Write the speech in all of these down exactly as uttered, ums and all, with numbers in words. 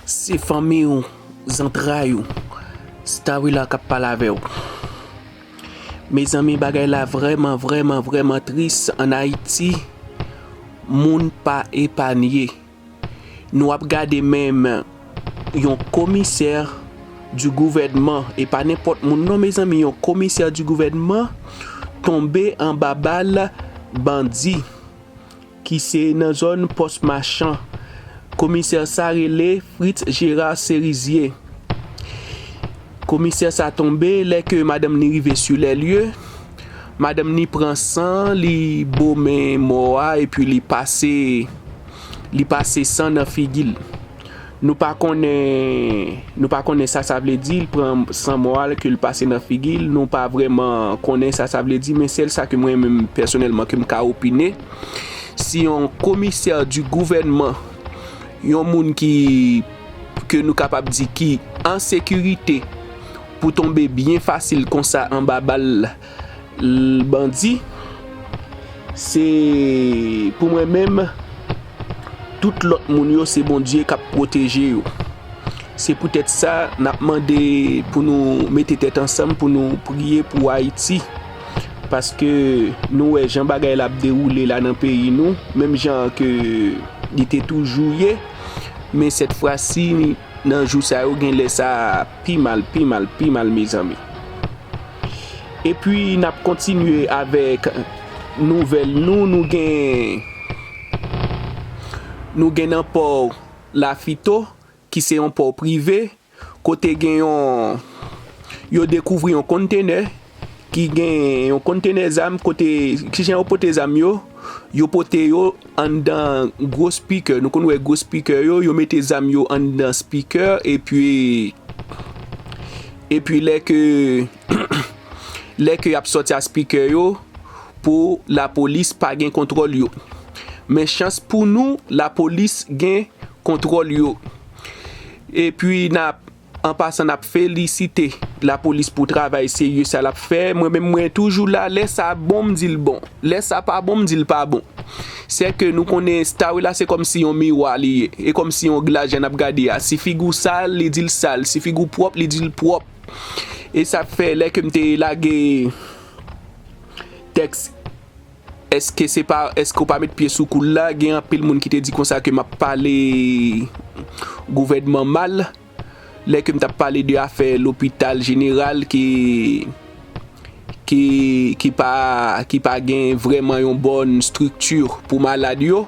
Se fanmi w, zantray ou, Starwilla k ap pale avè w. Mezanmi, bagay la vrèman, vrèman, vrèman tris. Ann Ayiti, moun pa epanye. Nou ap gade menm yon komisè di gouvènman, e pa nenpòt moun non, mezanmi, yon komisè di gouvènman tonbe anba bal bandi ki se nan zòn Pòs Machan. Komisè sa rele Fritz Gérard Serizier. Komisè sa tonbe lè ke madanm ni rive sur les lieux. Madanm ni pran san, li bo men mò a, epi li pase, li pase san nan figi l. Nou pa konnen, nou pa konnen sa sa vle di, l pran san mò a, ke l pase nan figi l, nou pa vrèman konnen sa sa vle di, men sèl sa ke mwen menm pèsonèlman ke m ka opine, si yon komisè di gouvènman, yon moun ki, ke nou kapab di ki an sekirite, pou tonbe byen fasil konsa anba bal l-, bandi, se, pou mwen menm, tout lòt moun yo, se Bondye k ap pwoteje yo. Se poutèt sa, n ap mande pou nou mete tèt ansanm, pou nou priye pou Ayiti. Paske nou wè jan bagay la ap dewoule la nan peyi nou, menm jan ke li te toujou ye, men sèt fwa si, nan jou sa yo, gen lè sa pi mal, pi mal, pi mal, mezanmi. Epi, n ap kontinye avèk nouvèl nou. Nou gen, nou gen nan pò Lafito, ki se yon pò prive, kote gen yon, yo dekouvri yon kontenè, ki gen yon kontenè zam, kote, kijan yo pote zam yo, yo pote yo anndan gwo speaker. Nou konn wè gwo speaker yo, yo mete zam yo anndan speaker, epi, epi lè ke, lè ke y ap sòti a speaker yo, pou lapolis pa gen kontwòl yo. Men chans pou nou, lapolis gen kontwòl yo. Epi n ap, an pasan, n ap felisite lapolis pou travay serye sa l ap fè. Mwen menm, mwen toujou la, lè sa bon, m di l bon. Lè sa pa bon, m di l pa bon. Sèke nou konnen Starwilla se kòmsi yon miwa li ye. E kòmsi yon glas jan n ap gade a. Si figi w sal, li di l sal. Si figi w pwòp, li di l pwòp. E sa fè lè ke m te lage tèks, èske se pa, èske w pa met pye sou kou l la? Gen anpil moun ki te di konsa ke m ap pale gouvènman mal. Lè ke m t ap pale de afè lopital jeneral ki, ki, ki pa, ki pa gen vrèman yon bòn estrikti pou malad yo,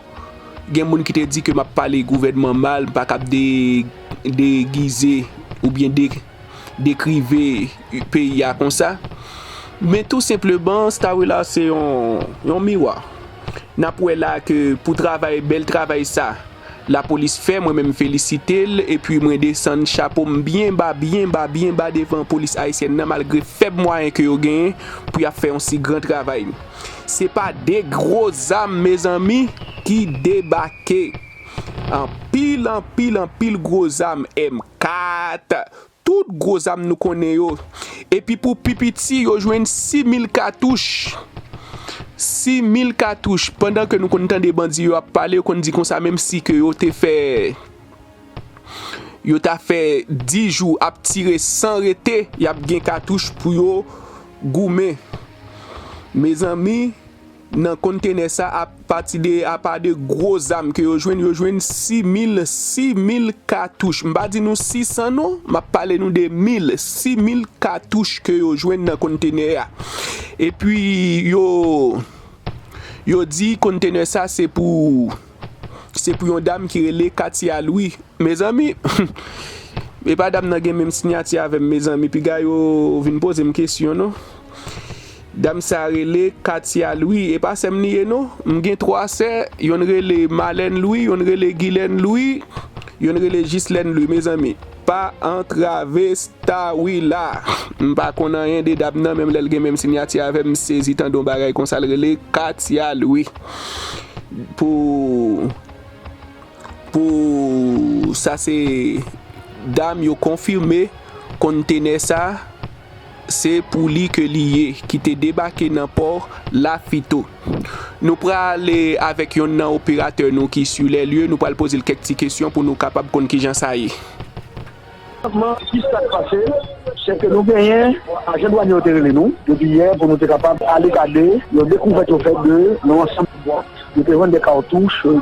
gen moun ki te di ke m ap pale gouvènman mal, m pa kab de, degize oubyen de, dekrive peyi a konsa. Men tou senpleman, Starwilla se yon, yon miwa. N ap wè la ke pou travay, bèl travay sa, lapolis fè, mwen menm felisite l, epi mwen desann chapo m byen ba, byen ba, byen ba devan polis ayisyèn nan, malgre fèb mwayen ke yo genyen pou y ap fè yon si gran travay. Se pa de gwo zam, mezanmi, ki debake. Anpil, anpil, anpil gwo zam, M kat, tout gwo zam nou konnen yo. Epi pou pi piti, yo jwenn sis mil katouch. Sis mil katouch. Pandan ke nou konn tande bandi yo ap pale, yo konn di konsa, menm si ke yo te fè, yo ta fè dis jou ap tire san rete, y ap gen katouch pou yo goumen. Mezanmi, nan kontenè sa, apati de, apa de gwo zam ke yo jwenn, yo jwenn sis mil, sis mil katouch. M pa di nou sis san non, m ap pale nou de mil, sis mil katouch ke yo jwenn nan kontenè a. Epi yo, yo di kontenè sa se pou, se pou yon dam ki rele Katia Louis. Mezanmi, e pa dam nan gen menm siyati avè m, mezanmi, piga yo vin poze m kesyon non. Dam sa rele Katia Louis, e pa sè m li ye non. M gen twa sè, yonn rele Malèn Louis, yonn rele Gilèn Louis, yonn rele Jislèn Louis, mezanmi. Pa antrave Starwilla. M pa konn anyen de dam nan, menm lè l gen menm siyati avè m, m sezi tande yon bagay konsa, l rele Katia Louis. Pou, pou sa se dam yo konfime kontenè sa, Se pou li ke li ye, ki te debake nan pò Lafito. Nou prale avèk yonn nan operatè nou ki sur les lieux, nou pral poze l kèk ti kesyon pou nou kapab konn kijan sa ye. Ki sa k pase? Se ke nou genyen ajan dwanye yo te rele nou depi yè pou nou te kapab ale gade yon dekouvèt yo fè de yon ansanm bwat. Yo te jwenn de katouch, euh,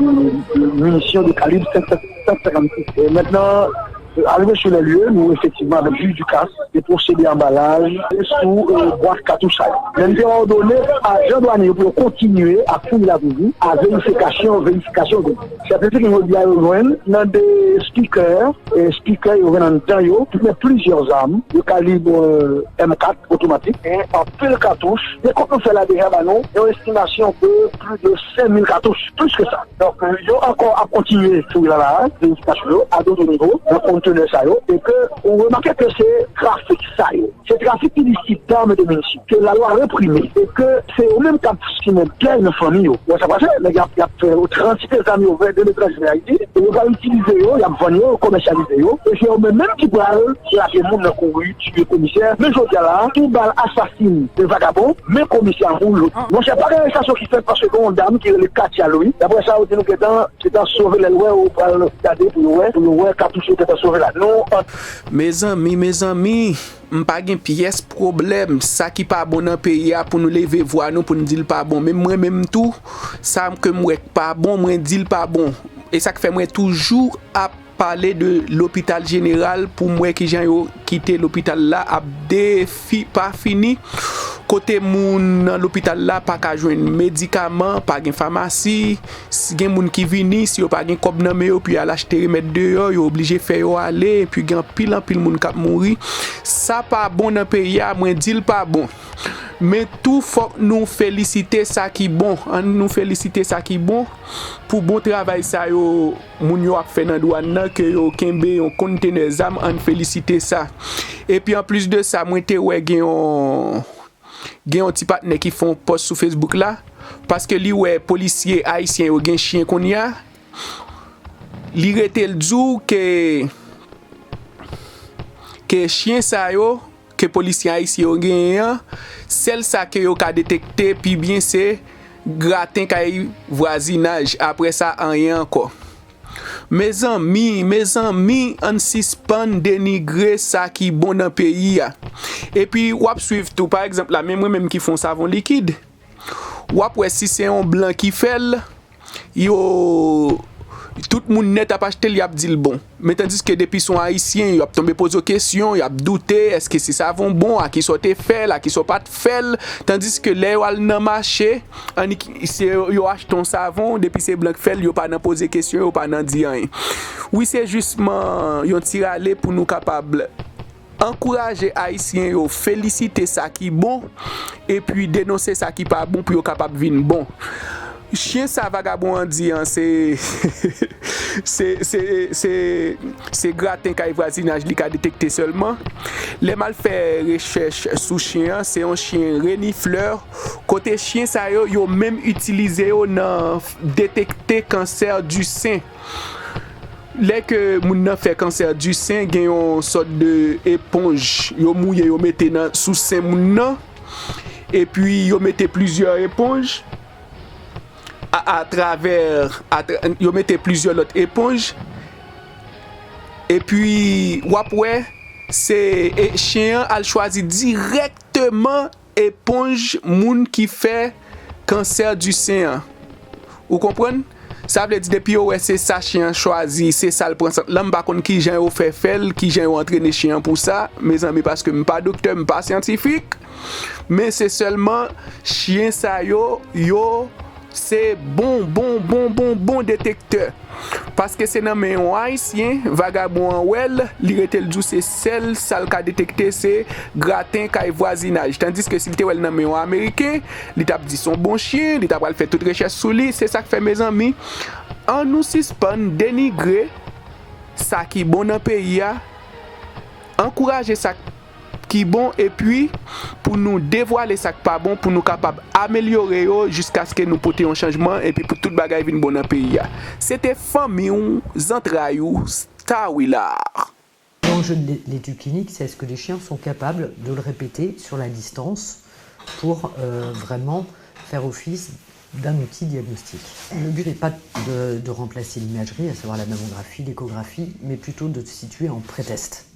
minisyon de kalib senk san, senk san senkannsis. E mentnan, euh, arive sur les lieux, nou efektivman avèk jij Ducasse te pwosede anbalaj sou, euh, bwat katouch sa yo. Men m te òdone ajan dwanye yo pou yo kontinye ap fouye la toujou, a verifikasyon, verifikasyon, verifikasyon. Sèten ti ki jodi a yo jwenn nan de speaker, e speaker yo jwenn anndan yo, men plizyè zam de kalib, euh, M kat otomatik, e anpil katouch. De kont nou fè la deja ba nou yon estimasyon de plis de senk mil katouch, plis ke sa. Donk, euh, yo ankò ap kontinye fouye la la, verifikasyon yo, a de nivo, nan kontenè sa yo, e ke ou remake ke se trafik sa yo. Se trafik ilisit dam e de minisyon ke lalwa reprime e ke se yo menm k ap simen dèy nan fanmi yo. Wè sa pase, nèg y ap, y ap fè yo transite zam yo vè de letranje vè Ayiti, e yo va itilize yo, y ap vann yo, komèsyalize yo, e se yo menm menm ki pral lage moun nan kouri, tiye komisè. Men jodi a la, tou bal asasin de vagabon, men komisè a mouri. Monchè, pa gen arestasyon ki fèt paske gen yon dam ki rele Katia Louis. Daprè sa yo di nou gentan, gentan sove lè l wè, yo pral gade pou yo wè, pou yo wè katouch yo gentan sove la. Nou an Mezanmi, mezanmi, m pa gen pyès pwoblèm. Sa ki pa bon nan peyi a, pou nou leve vwa nou, pou n di l pa bon. Menm mwen menm tou, sa ke m wè k pa bon, mwen di l pa bon. E sa k fè mwen toujou ap pale de lopital jeneral pou m wè kijan yo kite lopital la ap defi pa fini, kote moun nan lopital la pa ka jwenn medikaman, pa gen famasi. Si gen moun ki vini, si yo pa gen kòb nan men yo pou y al achte remèd deyò, yo oblije fè yo ale, epi gen anpil, anpil moun k ap mouri. Sa pa bon nan peyi a, mwen di l pa bon. Men tou, fòk nou felisite sa ki bon. Ann nou felisite sa ki bon pou bon travay sa yo, moun yo ap fè nan dwàn nan, ke yo kenbe yon kontenè zam, ann felisite sa. Epi anplis de sa, mwen te wè gen yon, gen yon ti patnè ki fè yon pòs sou Facebook la, paske li wè polisye ayisyen yo gen chen kounye a, li rete l di w ke, ke chen sa yo, ke polisye ayisyen yo genyen an, sèl sa ke yo ka detekte pi byen se graten kay vwazinaj, apre sa anyen ankò. Mezanmi, mezanmi, ann sispann denigre sa ki bon nan peyi a. Epi w ap swiv tou, pa egzanp la, men mwen menm ki fè yon savon likid, w ap wè si se yon blan ki fè l, yo, tout moun nèt ap achte l, y ap di l bon. Men tandiske depi se yon ayisyen, y ap tonbe poze w kesyon, y ap doute, èske se savon bon, a kisa w te fè l, a kisa w pa t fè l. Tandiske lè yo al nan mache, annik se yo, yo achte yon savon, depi se blan k fè l, yo pa nan poze kesyon, yo pa nan di anyen. Wi, se jisman yon ti rale pou nou kapab ankouraje ayisyen yo felisite sa ki bon, epi denonse sa ki pa bon pou yo kapab vin bon. Chen sa vagabon an di an, se, se, se, se, se graten kay vwazinaj li ka detekte sèlman. Lè m al fè rechèch sou chen an, se yon chen reniflè, kote chen sa yo, yo menm itilize yo nan detekte kansè di sen. Lè ke moun nan fè kansè di sen, gen yon sòt de eponj yo mouye, yo mete nan, sou sen moun nan, epi yo mete plizyè eponj a, atravè, atra-, yo mete plizyè lòt eponj, epi w ap wè, se, e, chen an al chwazi dirèkteman eponj moun ki fè kansè di sen an. Ou konprann? Sa vle di, depi yo wè se sa chen an chwazi, se sa l pran sant lan. M pa konn kijan yo fè fè l, kijan yo antrene chen an pou sa, mezanmi, paske m pa doktè, m pa syantifik. Men se sèlman chen sa yo, yo se bon, bon, bon, bon, bon detektè. Paske se nan men yon ayisyen, vagabon an wè l, li rete l di w se sèl sa l ka detekte se graten kay vwazinaj. Tandiske si l te wè l nan men yon ameriken, li t ap di se yon bon chen, li ta pral fè tout rechèch sou li. Se sa k fè, mezanmi, ann nou sispann denigre sa ki bon nan peyi a, ankouraje sa k ki bon, epi pou nou devwale sa k pa bon, pou nou kapab amelyore yo jiskaske nou pote yon chanjman, epi pou tout bagay vin bon nan peyi a. Se te fanmi w, zantray ou, Stawila. L'enjeu de l'étude clinique, c'est est-ce que les chiens sont capables de le répéter sur la distance pour euh, vraiment faire office d'un outil diagnostique. Le but n'est pas de, de remplacer l'imagerie, à savoir la mammographie, l'échographie, mais plutôt de se situer en pré-test.